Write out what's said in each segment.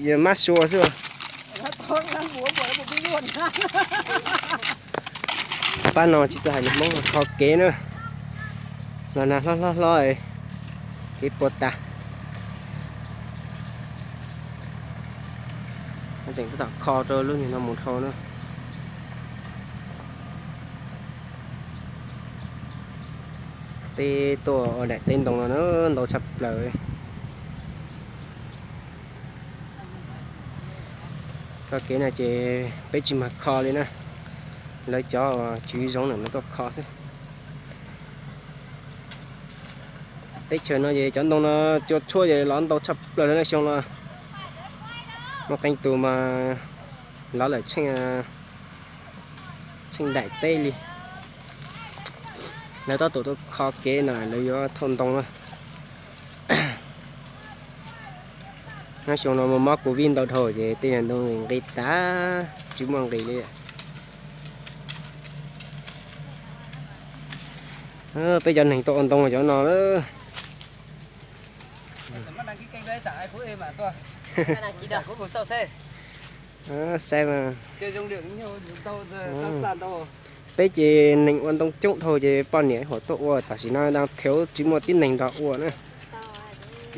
Yog mab sua xwb. Pab no tsis txawj hais lus Hmoob, kho kev na. Los nag hlob hlob hlob, kev puas tas. Tseem tab tom kho rau lub niag no mus dhau na. Peb tuaj ua daim teb ntoo no na, ntau tshaj plaws. Txoj kev no ces peb tsis mag kho li na, lawv cov tswv zoov ntawm no tuaj kho xwb. Teb chaws no ces cov ntoo no cua tshuaj ces lov ntau tshaj plaws li na, xyoo no muaj qee tus mas lov lawm tsheej, tsheej daim teb li. Lawv tab tom tuaj kho kev no lawv yuav thauj ntoo na. Nyob xyoo no muaj mob covid ntau dhau ces tej niag ntoo nqis tas, tsis muaj nqis li. Peb cov neeg tuaj ua ntoo cov no lawm. Saib mas, peb ces neeg ua ntoo coob dhau ces poj niam ib huam tuaj ua, tam sim no da thev tsis muaj tib neeg nrog ua na.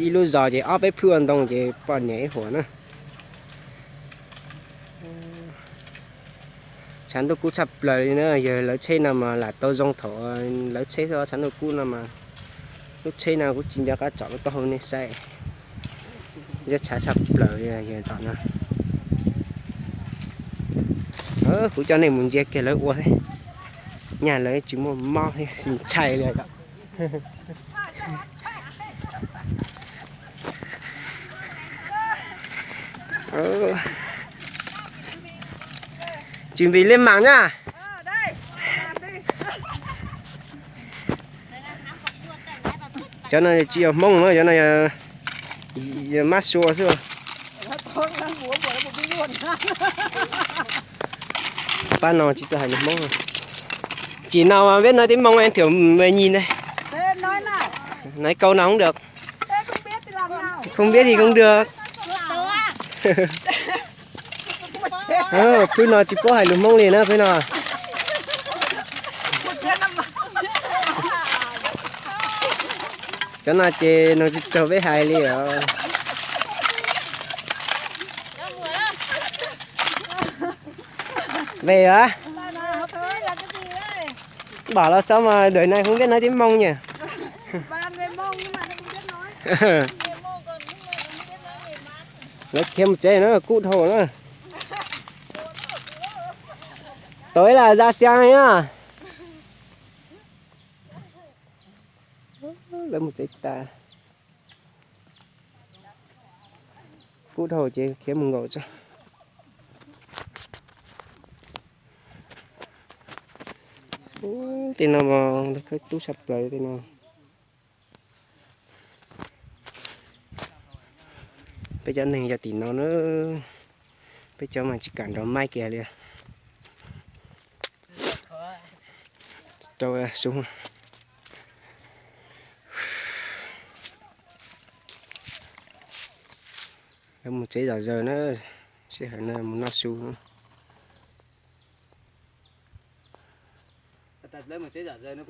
Ib lub zos ces ob peb phwb ua ntoo ces poj niam ib huam na. Tshav ntuj kub tshaj plaws li na, yog lawv tsheb no mas lam tau zoo thaum lawv tsheb xwb, tshav ntuj kub no mas lub tsheb no kuv tsis nco qab tsom lub taub hau nej saib. Ntsia tshav tshaj plaws li yog tom no. Kuv coj nej mus ntsia kiag lawv ua thiab, nyaj lawv tsis muaj mob thiab, ntshai li os. Chuẩn bị lên mạng nha. Cov no tsis yog Hmoob na, cov no yog mab sua xwb. Pab no tsis txawj hais lus Hmoob. Chỉ nào mà biết nói tiếng Mông em thử mời nhìn đây. Nói câu nào cũng được. Không biết thì không được. Phwb no tsis paub hais lus Hmoob li na phwb no. Cov no ces nws tsis raug peb hais li os. Về hả? Bảo là sao mà đời này không biết nói tiếng Mông nhỉ? Lawv khiav mus tsev na, kub dhau na. Tối là ra xe nhá. Lawv mus tsev tas. Kub dhau ces khiav mus nkaum tso. Tej no mas lawv khawb tub tshaj plaws tej no. Peb cov neeg yog tim no na, peb cov mas tsis kam nrog maib kiag li. Rau sub. Lawv mus tsev zom zaws na, sij hawm no mus noj su. Lawv mus tsev zom zaws no